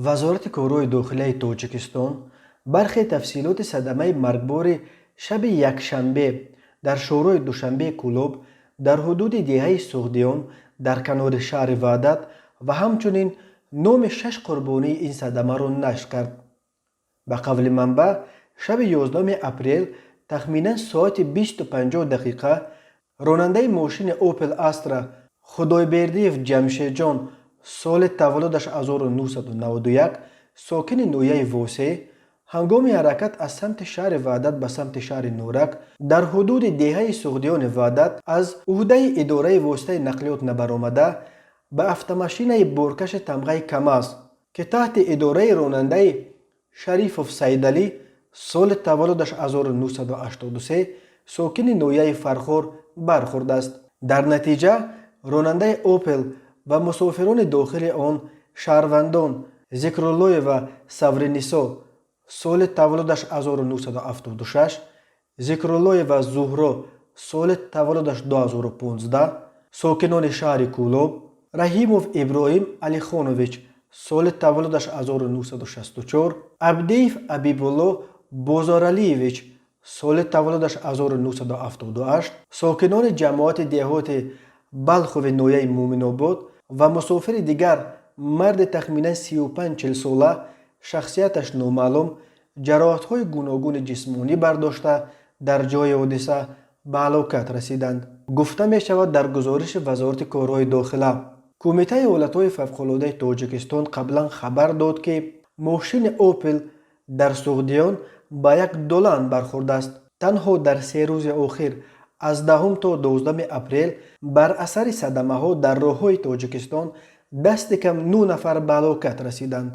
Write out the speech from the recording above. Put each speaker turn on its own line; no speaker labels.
Вазорати корҳои дохилаи Тоҷикистон бархе тафсилоти садамаи маргбори шаби якшанбе дар шоҳроҳи Душанбеи Кӯлоб дар ҳудуди деҳаи Суғдиён дар канори шаҳри Ваҳдат ва ҳамчунин номи шаш қурбонии ин садамаро нашр кард. Ба қавли манбаъ, шаби 11 апрел тахминан соати 20:50 ронандаи мошини Опел Астра Худойбердиев Ҷамшедҷон, соли таваллудаш 1991, сокини ноҳияи Восеъ, ҳангоми ҳаракат аз самти шаҳри Ваҳдат ба самти шаҳри Норак дар ҳудуди деҳаи Суғдиёни Ваҳдат аз уҳдаи идораи воситаи нақлиёт набаромада, ба автомашинаи боркаши тамғаи КамАЗ, ки таҳти идораи ронандаи Шарифов Саидалӣ, соли таваллудаш 1983, сокини ноҳияи Фархор, бархӯрдааст. Дар натиҷа ронандаи Опел ва мусофирони дохили он, шаҳрвандон Зикруллоева Савринисо, соли таваллудаш 1976, Зикруллоева Зуҳро, соли таваллудаш 2015, сокинони шаҳри Кӯлоб, Раҳимов Иброҳим Алихонович, соли таваллудаш 1964, Абдиев Абибулло Бозоралиевич, соли таваллудаш 1978, сокинони ҷамоати деҳоти Балхови ноҳияи Муъминобод ва мусофири дигар, марди тахминан 35-40 сола, шахсияташ номаълум, ҷароҳатҳои гуногуни ҷисмонӣ бардошта, дар ҷои ҳодиса ба ҳалокат расиданд, гуфта мешавад дар гузориши Вазорати корҳои дохила. Кумитаи ҳолатҳои фавқулодаи Тоҷикистон қаблан хабар дод, ки мошини Опел дар Суғдиён ба як долан бархӯрдааст. Танҳо дар 3 рӯзи охир, аз 10 то 12 апрел, бар асари садамаҳо дар роҳҳои Тоҷикистон дасти кам нӯ нафар ба ҳалокат расиданд.